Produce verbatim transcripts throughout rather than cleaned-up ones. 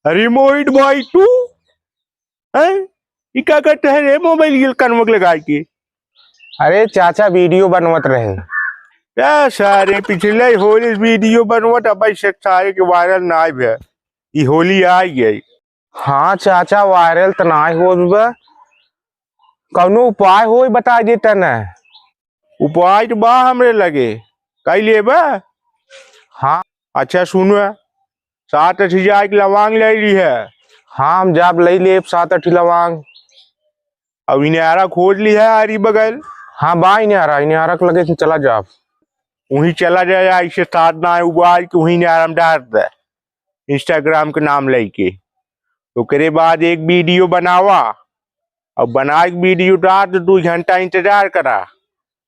अरे मोहित भाई, तू हैं? ई का करत है रे मोबाइल ये कनवा के लगाई के? अरे चाचा, वीडियो बनवत रहे। या सारे, पिछले होली वीडियो बनवत, अब ऐसे सारे के वायरल नाई भे। ई होली आई गई। हाँ चाचा, वायरल त नाई होत बा। कौनो उपाय होई, बताई देता न। उपाय तो बा हमरे लगे, कई लेबा? हाँ। अच्छा सुनो, सात अठी जाए के लवांग ले ली है। हाँ, हम जाब ले लेब सात अठी लवांग। अब इन्यारा खोज ली है आरी बगल। हाँ बा इन्यारा, इन्यारा के लगे से चला जाब। वहीं चला जाए, ऐसे साथ ना है, उबाल के वहीं इन्यारा में डाल दे, Instagram के नाम लेके। ओकरे बाद एक वीडियो बनावा, और बना के वीडियो डाल दे, दो घंटा इंतजार करा,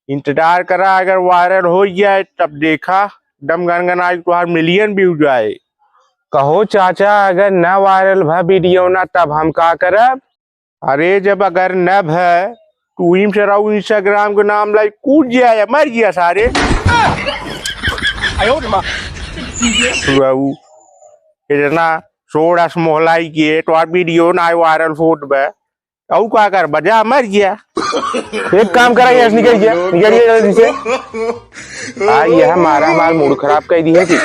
इंतजार करा, अगर वायरल हो जाए तब देखा, दम गनगनाई तुहार मिलियन व्यूज आए। कहो चाचा, अगर न वायरल भा वीडियो ना, तब हम का करब? अरे जब अगर न भे, तू इम से रहू Instagram के नाम लाई कूद जाए, मर गया सारे। रहू, इतना सोरस मोहलाई के तो आप वीडियो ना वायरल होत बे। अउ का कर, बजा मर गया। एक काम करा, यहाँ से निकल गया, निकल गया जल्दी से। आ, यह मारा हमार मूड खराब कर दी है जी।